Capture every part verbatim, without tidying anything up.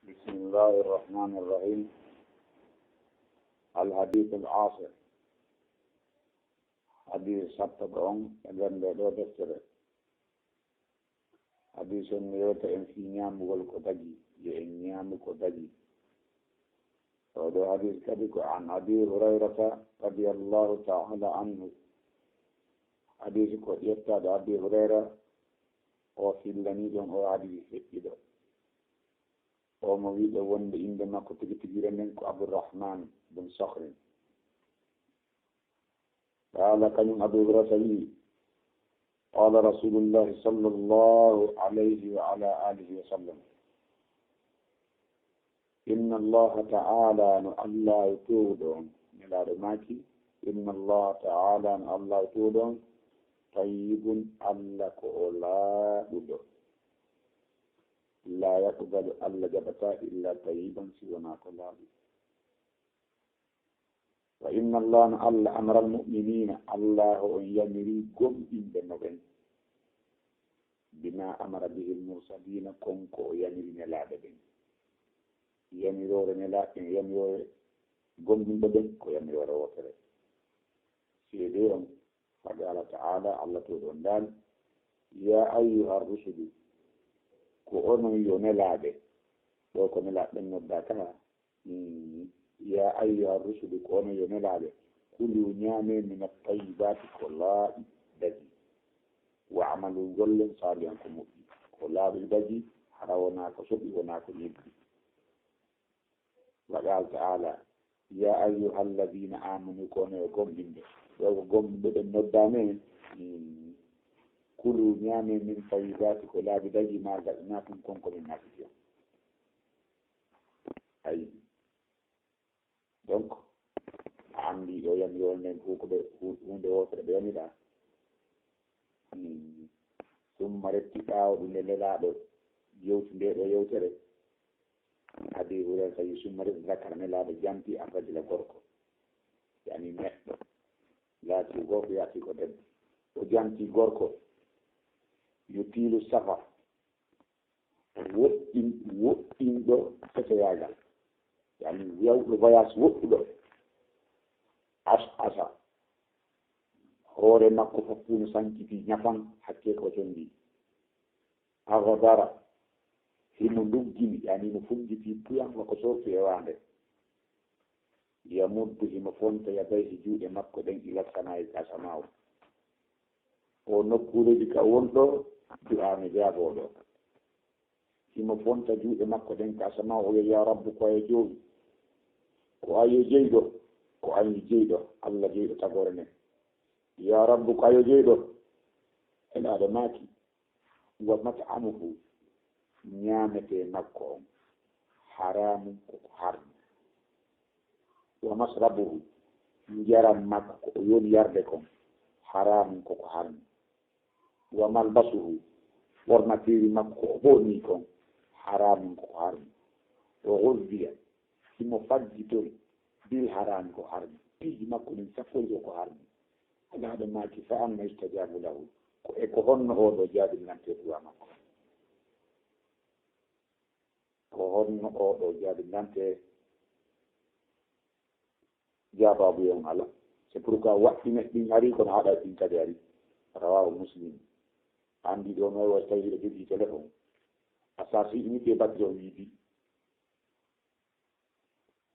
بسم الله الرحمن الرحيم. الحديث العاشر. Hadis sappo ɗo on e nder nde ɗo deftere. Hadis on no yewta en fii ñaamugol ko dagi, yo en ñaamu ko dagi. Oo ɗo hadis kadi ko an Abi Hurayrata radiyallahu ta'ala anhu. Hadis ko ƴettaaɗo Abi Hurayra, o fillanii ɗon oo hadis feƴƴiɗo. O mo wi'ɗo wonde innde makko tigi tigire nden ko Abdurrahman bun Sakhrin. Qaala, kañum Abu Hurayrata wi'i, qaala Rasulullahi sallallahu alayhi wa ala alihi wa sallam, inna Allaha ta'ala, no Allaahu toowuɗo on, Nelaaɗo maaki, inna Allaha ta'ala, no Allaahu toowuɗo on, tayyibun, Alla ko o laaɓuɗo. Laa yaqbalu, Alla jaɓataa illa tayyiban, si wonaa ko laaɓi. Wa inna Allaha, no Alla, amara al-mu'miniina, Allaahu on yamiri gomɗinɓe no ɓen. Bimaa amara bihi al-mursaliina, kon ko o yamiri nelaaɓe ɓen. Yamiroore nelaaɓe ɓen, yamiroore gomɗinɓe ɓen, ko yamiroore wootere. Seedee on, fa qaala ta'ala, Alla toowuɗo on daali, yaa ayyuha rusulu, ko onon yo nelaaɓe, ɗo ko nelaaɓe ɓen noddaa ka, Mm, yaa ayyuha rusulu, ko onon yo nelaaɓe, kulu, ñaamee, mina tayyibaati, ko laaɓi dagi, wa amalu, ngollen, saalihan, ko moƴƴi, ko laaɓi dagi, hara wonaa ko soɓi, wonaa ko ñebbi. Wa qaala ta'ala, yaa ayyuha alladiina aamanu, ko onon yo gomɗinɓe, ɗo ko gomɗinɓe ɓen noddaa men, mm, kulu, ñaamee, min tayyibaati, ko laaɓi dagi, maa razaqnaakum, kon ko min arsiki on. Ayi. Donc, a anndi o yamiroore nden fof ko ɓe hu-, huunde wootere ɓe yamiraa. Hmm. Summa refti ɓaawo ɗum nde Nelaaɗo yewti nde ɗo yewtere. Abi Hurayrata wi, summa refti zakara, Nelaaɗo janti ar-rajula gorko. Yani neɗɗo. Laati ko gorko, yaati ko debbo. O janti gorko. Yutiilu safar. Woɗɗin-, woɗɗinɗo fetoyaagal. Yani yawɗo voyage woɗɗuɗo. Ash'asa. Hoore makko fof no sankiti ñafan, hakke ko condi. Aghbara. Himo nduggini, yani no funggiti puyan ko soofi e waande. Yamuddu, himo fonta yadayhi, juuɗe makko ɗen, ila samaa'i, ka samaawo. O nokkuureeji ka wonɗo, du'aa no jaabooɗo. Himo fonta juuɗe makko ɗen ka samaawo, o wi'a, yaa Rabbu, ko an yo joomi. Ko an yo jeyɗo, ko an yo jeyɗo, Alla jeyɗo tagoore nden. Yaa Rabbu, ko an yo jeyɗo. Nelaaɗo maaki, wa mat'amuhu, ñaametee makko on, haraamun, ko ko harmi. Wa mashrabuhu, njaram makko ko o yoni yarde kon, haraamun, ko ko harmi. Wa malbasuhu, ɓornateeri makko ko o ɓorni kon, haraamun, ko ko harmi. Wa ghudhiya, himo faggitori bil harami, ko harmi. Piiji makko ɗin safori ko ko harmi. Nelaaɗo maaki, fa anna yustajaabu lahu, ko e ko honno oo ɗo jaabinirantee du'aa makko? Ko honno oo ɗo jaabinirantee? Jaabaabu yon alaa. C'est pourquoi waɗɗine ɗin ari, kono haɗa ɗin kadi ari. Rawaahu Muslim. Anndi ɗo noy, wa tawi hiɗa jogii téléphone. A sarsi inite batterie o wiidi.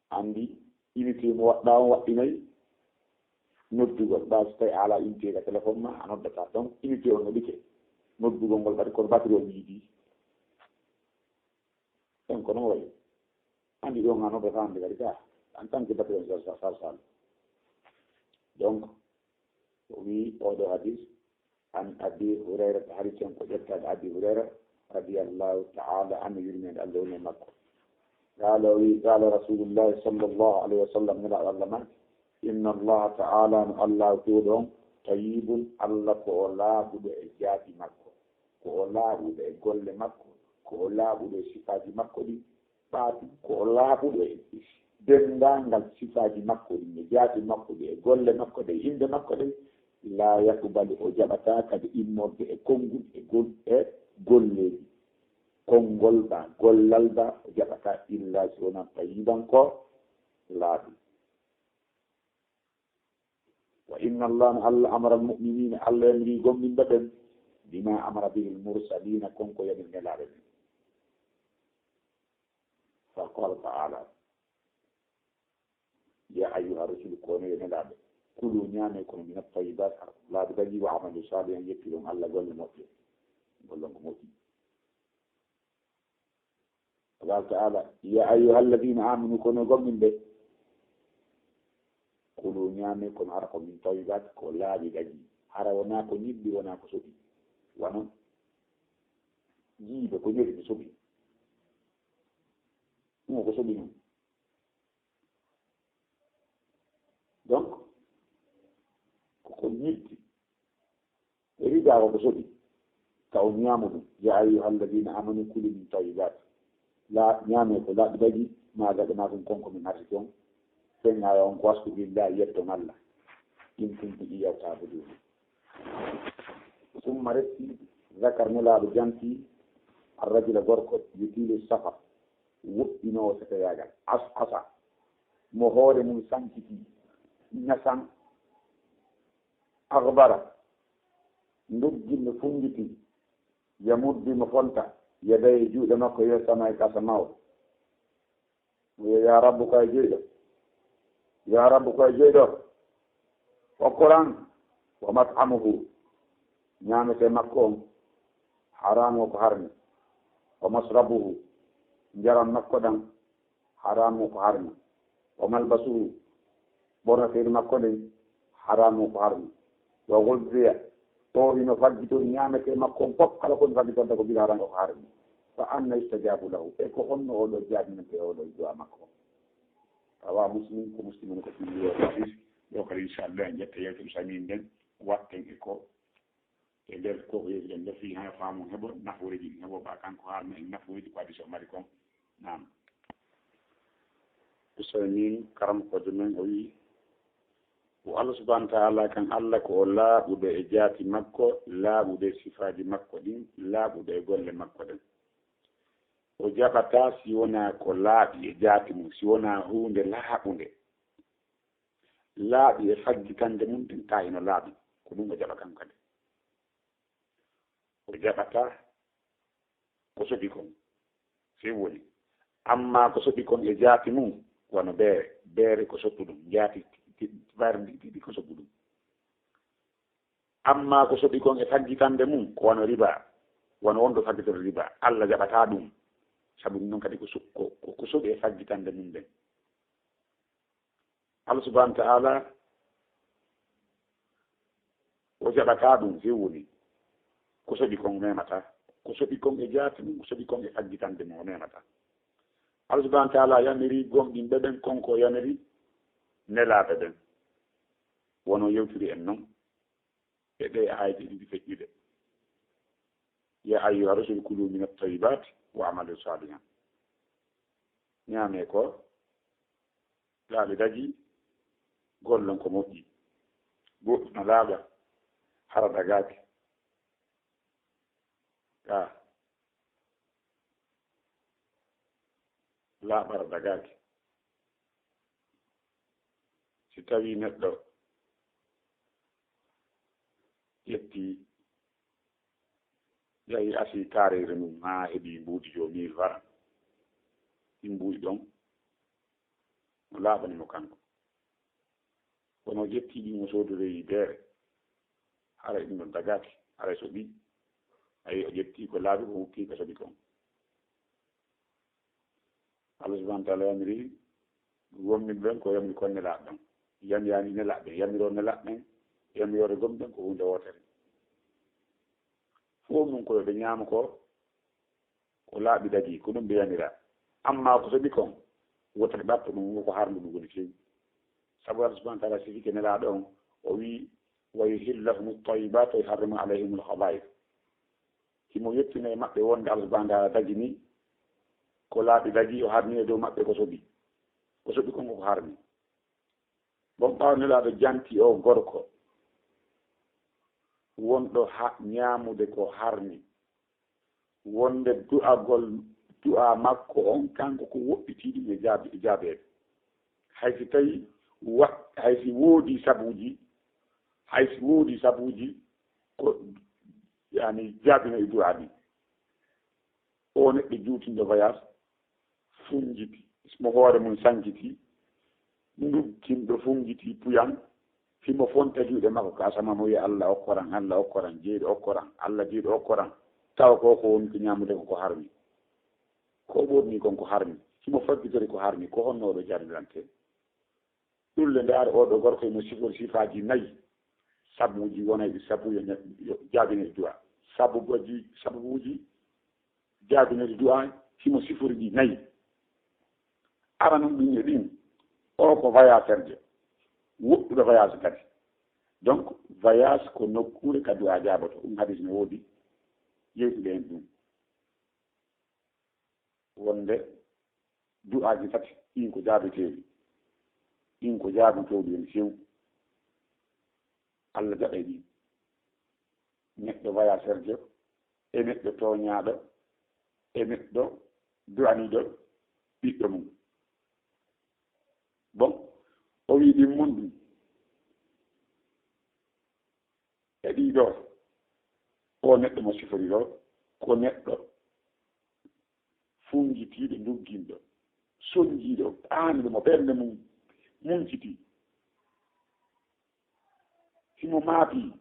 Anndi unité mo waɗɗaa on waɗɗinay noddugol. Ɓay so tawi a alaa unité ka téléphone ma, a noddataa. Donc, unité on no ɗike. Noddugol ngol kadi, kono batterie on yiidi. Donc, ko non wayi. Anndi ɗon a noddataa, anndi kadi ka, en tant que batterie on sar-, sar-, sar-, sar. Donc, o wii oo ɗo hadis, an Abi Hurayrata, hari ton ko ƴettaade Abi Hurayra, radiyallahu ta'ala anhu, yurmeende Allah woni e makko. Qaala, o wii, qaala Rasulullahi sallallahu alayhi wa sallam, Nelaaɗo Allah maaki, inna Allaha ta'ala, no Allah toowuɗo on, tayyibun, Allah ko o laaɓuɗo e jaati makko, ko o laaɓuɗo e golle makko, ko o laaɓuɗo e sifaaji makko ɗin, ɓaatu ko o laaɓuɗo e denndaangal sifaaji makko ɗin, e jaati makko ɗin, e golle makko ɗen, e innde makko ɗen, laa yaqbalu, o jaɓataa kadi immorde e konngol, e gol-, e golleeji. konngol ba, gollal ba, o jaɓataa illa si wonaa tayyiban ko laaɓi. Wa inna Allah, no Allah amara al-mu'minina, Allah yamiri gomɗinɓe ɓen, bima amara bihi al-mursalina, kon ko yamiri nelaaɓe ɓen. Fa qala ta'ala, ya ayyuha rusulu, ko onon yo nelaaɓe, kulu, ñaamee kono, min at-tayyibat, laaɓi daji, wa amalu salihan, yettiron Allah golle moƴƴe, gollon ko moƴƴi. Allah ta'ala, ya ayyuha alladhina amanu, kono gomɗinɓe, kulu, ñaamee kono hara ko min tayyibat, ko laaɓi daji, hara wonaa ko ñiɓɓi, wonaa ko soɓi, wano jiibe ko ñori ko soɓi, ɗum ko soɓi ɗum. Donc, ko ko ñitti. E riba ko ko soɓi, ka o ñaama ɗum. Ya ayyuha alladhina amanu kulu min tayyibat. La, ñaamee ko laaɓi daji, ma razaqnakum, kon ko min arsiki on. Fen aya on ko wasku billahi, yetton Allah. In kuntum iyyahu ta'budun. Summa refti, zakar, nelaaɗo janti, ar-rajula, gorko, yutilu safar, woɗɗinoowo seteyaagal, as'asa, mo hoore mum sankiti, nasan, aghbara, nduggin no funngiti, yamuddu no fonta, yadayhi, juuɗe makko, ila samaa'i, ka asamaa. Mo wiya, "Ya Rabbu, ko a jeyɗo. Ya Rabbu, ko a jeyɗo." Okkoran, wa mat'amuhu, ñaametee makko on, haramu ko harmi. Wa mashrabuhu, njaram makko ɗan, haramu ko harmi. Wa malbasuhu, ɓornateeri makko ndin, haramu ko harmi. Wa ghudhiya, o hino faggito ñaametee makko on fof, kala ko faggito ko bila haram ko harmi. Fa anna yustajabu lahu, e ko honno oɗo jaabinante oɗo du'a makko? Rawahu Muslim, ko Muslim woni ko filliri o hadis. Ɗo kadi, inchallah, en ƴetta yewtere samin nden, watten e ko e nder ko ko yewtuɗen nder, fii hana faamu heɓo naforeeji, heɓo ba kanko haalno en naforeeji ko hadis o mari kon. Naam. Usaymin, karamokoojo men, o wi'i, ko Allah subhanahu wa ta'ala kan, Allah ko o laaɓuɗo e jaati makko, laaɓuɗo e sifaaji makko ɗin, laaɓuɗo e golle makko ɗen. O jaɓataa si wonaa ko laaɓi e jaati mum, si wonaa huunde laaɓunde. Laaɓi e faggitande mum ɗin, taa hino laaɓi, ko ɗum o jaɓa kan kadi. O jaɓataa ko soɓi kon, few woni. Amma ko soɓi kon e jaati mum, wano beere, beere ko soɓu ɗum, jaati ti-, ti-, bayre ndi, ndi ko soɓu ɗum. Amma ko soɓi kon e faggitande mum, ko wano riba, wano wonɗo faggitorde riba, Allah jaɓataa ɗum. Sabu ɗum non kadi ko so-, ko, ko, ko soɓi e faggitande mum ɗen. Allah subhanahu wa ta'ala, o jaɓataa ɗum, few woni. Ko soɓi kon o memataa. Ko soɓi kon e jaati mum, ko soɓi kon e faggitande mum o memataa. Allah subhanahu wa ta'ala yamiri gomɗinɓe ɓen kon ko o yamiri nelaaɓe ɓen. Wano yewtiri en non e ɗee aayeeje ɗiɗi feƴƴuɗe. Ya ayyuha rusul kulu min at-tayyibati wa amalu salihan. Ñaamee ko laaɓi daji, gollon ko moƴƴi. Goɗɗum no laaɓa, hara dagaaki. Ka laaɓara dagaaki. Si tawii neɗɗo ƴetti, yahi asi kaareyre mum haa heɓi mbuuɗi jo mille francs, ɗin mbuuɗi ɗon no laaɓani mo kanko. Kono o ƴetti ɗin o soodoroyi beere, haray ɗum ɗon dagaaki, haray soɓi. Ayi, o ƴetti ko laaɓi, ko hokki ko soɓi kon. Allah subhanahu wa ta'ala yamiri gomɗinɓe ɓen ko yamiri kon nelaaɓe ɓen. Yamiraani nelaaɓe ɓen, yamiro nelaaɓe ɓen, yamiroore gomɗinɓe ɓen ko huunde wootere. Fof mum ko yo ɓe ñaama ko, ko laaɓi dagi, ko ɗum ɓe yamira. Amma ko soɓi kon, wota ɓe ɓatto ɗum, ko harmi ɗum woni fewi. Sabu Allah subhanahu wa ta'ala sifike nelaaɗo on, o wi, "Wa yuhillu lahumu tayyibaati wa yuharrimu alayhimul khabaa'ith." Himo yettina e maɓɓe wonde Allah subhanahu wa ta'ala dagini ko laaɓi dagi, o harmi e dow maɓɓe ko soɓi. Ko soɓi kon ko harmi. Bon, ɓaawo nelaaɗo janti o gorko wonɗo ha ñaamude ko harmi, wonde du'agol, du'a makko on, kanko ko woɗɗitiiɗo e jaabi-, e jaabeede. Hay si tawi wa-, hay si woodi sabuuji, hay si woodi sabuuji, ko, yani, jaabino e du'a ɗin. O neɗɗo juutinɗo voyage, funjiti, mo hoore mum sankiti, ndugginɗo funjiti puyan, himo fonta juuɗe makko ka sama, mo wi'a, "Allah okkoran, Allah okkoran, jeyɗo okkoran, Allah jeyɗo okkoran." Tawa ko, ko woni ko ñaamude ko, ko harmi. Ko ɓorni kon ko harmi. Himo faggitori ko harmi. Ko honno oɗo jaabirante? Ɗulle ndaar oɗo gorko himo sifori sifaaji nayi. Sabuuji wona e ɗi sabu yo ne-, yo jaabine du'a. Sabuuji, sabuuji jaabinori du'a, himo sifori ɗi nayi. Aranun ɗin e ɗin, o ko voyageur je, woɗɗuɗo voyage kadi. Donc, voyage ko nokkuure ka du'a jaaboto. Ɗum hadis no woodi, yewtude heen ɗum. Wonde du'aaji tati, ɗin ko jaabeteeɗi. Ɗin ko jaabotooɗi en few. Allah jaɓay ɗin. Neɗɗo voyageur jo, e neɗɗo tooñaaɗo, e neɗɗo du'aniiɗo ɓiɗɗo mum. Bon, o wi'i ɗin mun ɗum. E ɗii ɗoo, o neɗɗo mo sifori ɗoo, ko neɗɗo funjitiiɗo, ndugginɗo, sonjiiɗo, aanuɗo mo ɓernde mum munciti. Himo maapi.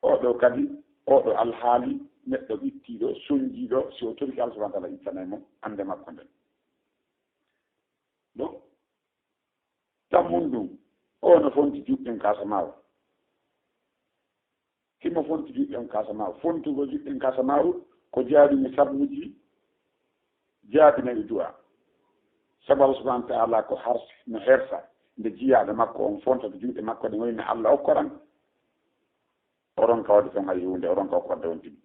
Oɗo kadi, oɗo alhaali, neɗɗo ɓittiiɗo, sonjiiɗo, si o torike Allah subhanahu wa ta'ala ittanay mo annde makko nden. Bon, tammun ɗum, o no fonti juɗɗen kasamaaru. Himo fonti juɗɗen kasamaaru. Fontugol juɗɗen kasamaaru ko jaabi mi sabuuji jaabi nayi du'a. Sabu Allah subhanahu wa ta'ala ko harsi, no hersa nde jiyaaɗo makko on fontata juuɗe makko ɗe woni Allah okkoran. O ronka waɗde ton hay huunde, o ronka okkorde on tigi.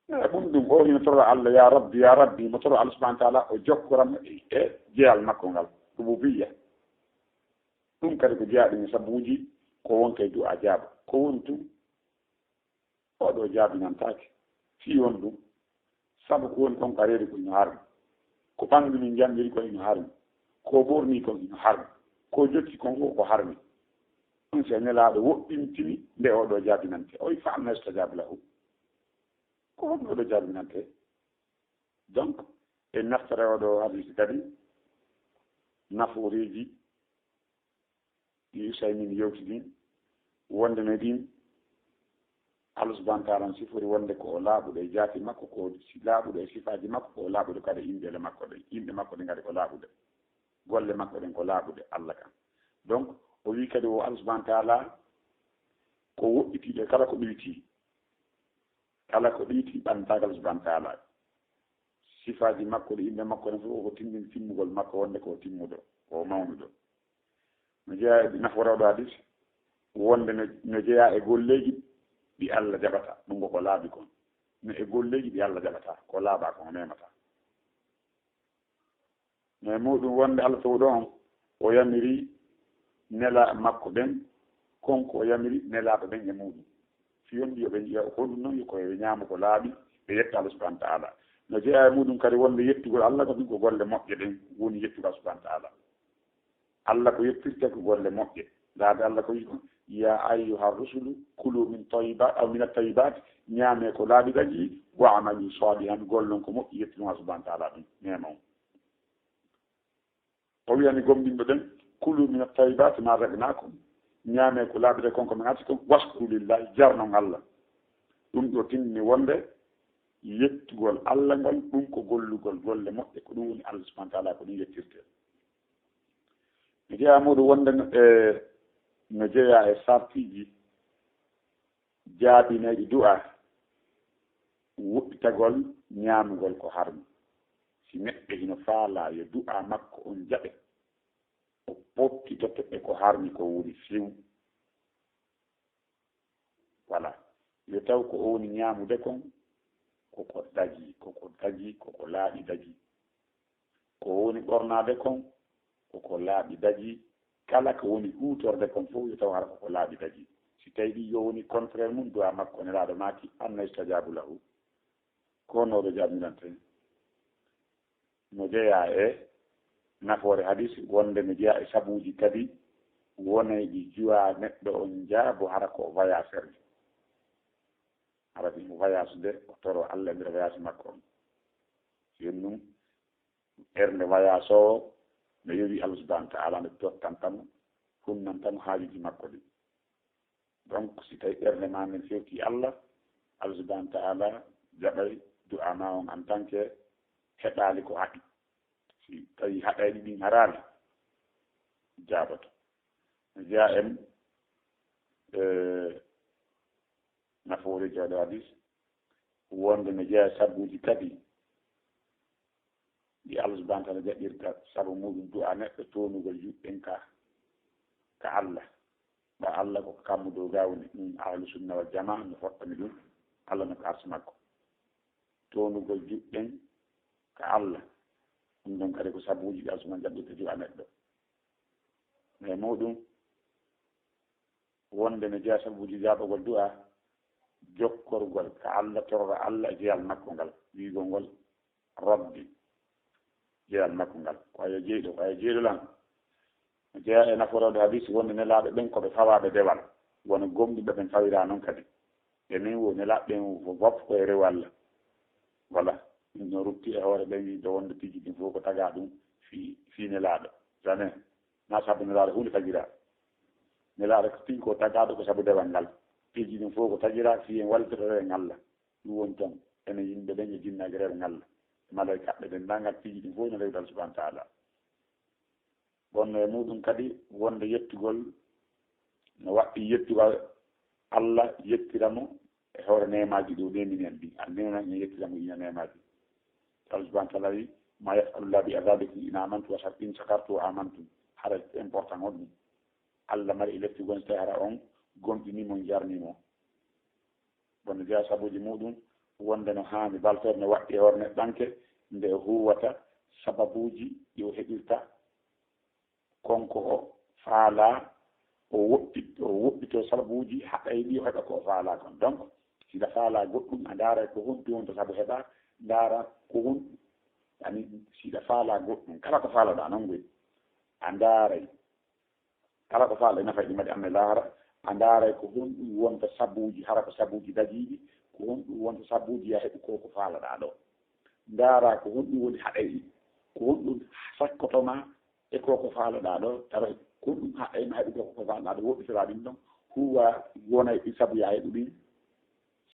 E ɗum ɗum, o hino toro Allah, "Ya Rabbi, ya Rabbi," mo toro Allah subhanahu wa ta'ala, o jokkoran e jeyal makko ngal, rububiyya. Ɗum kadi ko jeyaaɗo e sabuuji ko wonta e du'a jaaba. Ko woni tun? Oɗo jaabinantaake. Fii won ɗum. Sabu ko woni kon ka reedi ko hino harmi. Ko ɓandu min jamɗiri ko hino harmi. Ko ɓorni ko hino harmi. Ko jokki kon fof ko harmi. Ɗum si Nelaaɗo woɗɗintini nde oɗo jaabinante. O wi, "Fa anna yustajabu lahu?" Ko honno oɗo jaabinante? Donc, e naftore oɗo hadisi kadi, nafooreeji ɗi Usaymin yewti ɗin, wonde no ɗin, Allah subhanahu wa ta'ala on sifori wonde ko o laaɓuɗo e jaati makko, ko si-, laaɓuɗo e sifaaji makko, ko o laaɓuɗo kadi e inɗeele makko ɗen. Inɗe makko ɗen kadi ko laaɓuɗe. Golle makko ɗen ko laaɓuɗe Allah kan. Donc, o wi kadi o Allah subhanahu wa ta'ala ko woɗɗitiiɗo e kala ko ɗoyti. Kala ko ɗoyti ɓantagal subhanahu wa ta'ala. Sifaaji makko ɗi inɗe makko ɗen fof ko tinndin timmugol makko wonde ko o timmuɗo, ko o mawnuɗo. No jeyaa e nafoore oɗo hadis, wonde no, no jeyaa e golleeji ɗi Allah jaɓata, ɗum ko ko laaɓi kon. No e golleeji ɗi Allah jaɓata, ko laaɓaa kon o memataa. No e muɗum wonde Allah towɗo on, o yamiri nela makko ɓen, kon ko o yamiri nelaaɓe ɓen e muɗum. Si yonɗi yo ɓe njiya ko ɗum non, yo ko ɓe ñaamu ko laaɓi, ɓe yetta Allah subhanahu wa ta'ala. No jeyaa e muɗum kadi wonde yettugol Allah ko ɗum ko golle moƴƴe ɗen woni yettugol Allah subhanahu wa ta'ala. Allah ko yettirte ko golle moƴƴe. Laaɓi Allah ko wi kon, "Ya ayyuha rusulu, kulu min tayyibat, aw min at-tayyibat, ñaame ko laaɓi ɗaji, wa amalu salihan, gollon ko moƴƴi, yettinon Allah subhanahu wa ta'ala ɗum, neema on." O wiyani gomɗinɓe ɓen, "Kulu min at-tayyibat ma razaqnakum, ñaame ko laaɓi ɗe kon ko min arti kon, washkuru lillahi, jarnon Allah." Ɗum ɗo tinni wonde yettugol Allah ngol, ɗum ko gollugol golle moƴƴe, ko ɗum woni Allah subhanahu wa ta'ala, ko ɗum yettirte. Mi jeyaa muɗum wonde no, e, no jeyaa e sartiiji jaabinayɗi du'a, woɗɗitagol ñaamugol ko harmi. Si neɗɗo hino faalaa yo du'a makko on jaɓe, o pottitoto e ko harmi ko woni few. Voilà. Yo taw ko o woni ñaamude kon, ko ko daji, ko ko daji, ko ko laaɓi daji. Ko o woni ɓornaade kon, ko ko laaɓi daji. Kala ko woni huutorde kon fof, yo taw hara ko ko laaɓi daji. Si Si tawi ɗi yo woni contraire mum, du'a makko, Nelaaɗo maaki, "Anna yustajaabu lahu?" Ko no ɓe jaabirante? No jeyaa e nafoore hadis, wonde no jeyaa e sabuuji kadi wonayɗi du'a neɗɗo on jaabo hara ko o voyageur. Hara ko mo voyage de, o toro Allah e nder voyage makko on. Jooni ɗum, ɓernde voyage o no yowi Allah subhanahu wa ta'ala, nde tottanta mo, hunnanta mo haajuuji makko ɗi. Donc, si tawi ɓernde ma nden fewti Allah, Allah subhanahu wa ta'ala jaɓay du'a ma on en tant que heɓaali ko haɗi. Si tawi haɗayɗi ɗin haraali, jaaboto. No jeyaa en, eh, nafoore jooɗo hadis, wonde no jeyaa e sabuuji kadi ɗi Allah subhanahu wa ta'ala jaɓirta sabu muɗum du'a neɗɗo toonugol juɗɗen ka, ka Allah. Ba Allah ko kammu dow gawni, ɗum ahlu sunna wal jamaa no fottani ɗum, Allah no ko arsi makko. Toonugol juɗɗen ka Allah, ɗum ɗon kadi ko sabuuji ɗi Allah subhanahu wa ta'ala jaɓirta du'a neɗɗo. Mais muɗum, wonde no jeyaa sabuuji jaabagol du'a, jokkorgol ka Allah, torra Allah e jeyal makko ngal, wi'ugol ngol Rabbi, jeyal makko ngal. Ko ayo jeyɗo, ko ayo jeyɗo lan. No jeyaa e nafoore hadis wonde Nelaaɓe ɓen ko ɓe fawaaɓe dewal, wano gomɗinɓe ɓen fawira non kadi. E min wo Nelaaɓe ɓen wo fof ko e rewu Allah. Wala, ɗum no rutti e hoore ɓen wiide wonde piiji ɗin fof ko tagaa ɗum fii, fii Nelaaɗo. Jamais. Na sabu Nelaaɗo huunde tagiraa. Nelaaɗo ko tigi ko tagaaɗo ko sabu dewal ngal. Piiji ɗin fof ko tagiraa fii en wallitoro en Allah. Ɗum woni toon. Enen yimɓe ɓen e jinnaaji reeɓe Allah. Malaykaaɓe ɓen, denndaangal piiji ɗin fof no rewi Allah subhanahu wa ta'ala. Wonno e muɗum kadi wonde yettugol no waɗɗi yettugol Allah, yettira mo e hoore neemaaji ɗi o neemini en ɗin. A neema, en yettira mo ina neemaaji. Allah subhanahu wa ta'ala wi, "Ma yaf'alu Allahu bi azabikum in amantum wa shak-, in shakartum wa amantum." Hara important on ɗum. Allah mari e lettugol so tawi hara on gomɗini mo, jarni mo. Wonde jeyaa sabuuji muɗum, wonde no haani baltoore no waɗɗi e hoore neɗɗanke, nde o huuwata sababuuji ɗi o heɓirta konko o faalaa, o woɗɗi-, o woɗɗitoo sababuuji haɗayɗi o heɓa ko o faalaa kon. Donc, si ɗa faalaa goɗɗum, a ndaaray ko honɗum wonta sabu heɓaa, ndaara ko honɗum. Yani, si ɗa faalaa goɗɗum, kala ko faaloɗaa non ngoy, a ndaaray kala ko faala e nafa e ɗi mbaɗi annay laahara, a ndaaray ko honɗum wonta sabuuji, hara ko sabuuji dagiiɗi, ko honɗum wonta sabuuji ya heɓu ko ko faalaɗaa ɗo. Ndaaraa ko honɗum woni haɗayɗi, ko honɗum sakkoto ma e ko ko faalaɗaa ɗo, tawa ko honɗum haɗay ma heɓu ko ko faalaɗaa ɗo, woɗɗitoraa ɗum ɗon, huuwa wonay ɗi sabu ya heɓu ɗin,